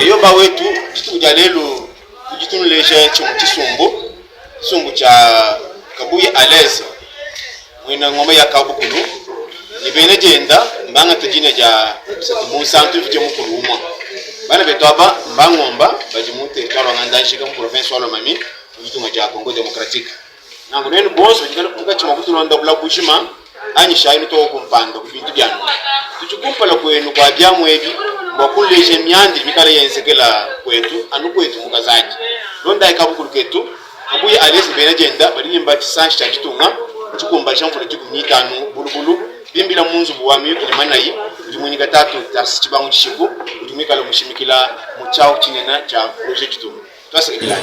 Eyo bawetu, dituku dia lelu tudi tunuleja tshimue tshisumbu, tshisumbu tshia Kabuya Alaise muena ngoma ya Kabukulu ne bena dienda mbangate dina dia Busatu Bunsantu Mvidie Mukulu umua. Bana betu aba mbangomba badi mu territoire wa Ngandajika mu province wa Lomami mu ditunga dia Congo democratique. Nanku nuenu bonso badi munkatshi mua kutulonda bula bujima, anyishayi nutoke ku mpanda ku bintu bia nunku. Tudi kumpala kuenu kua biamu ebi mbua kunuleja mianda idi mikale yenzekela kuetu anu kuetu mu Kazadi. Londayi kabukulu ketu Kabuya alias ne bena dienda badi bimba tshisanji tshia ditunga tshikumbaja mvula 15 bulubulu bimbila mu nzubu wa miyuki ne manayi udi muinyika Tatu Tharcisse Tshibangu Tshishiku udi muikale mushimikila mu tshiawu tshinene tshia Projet Ditunga. Tuasakidilayi.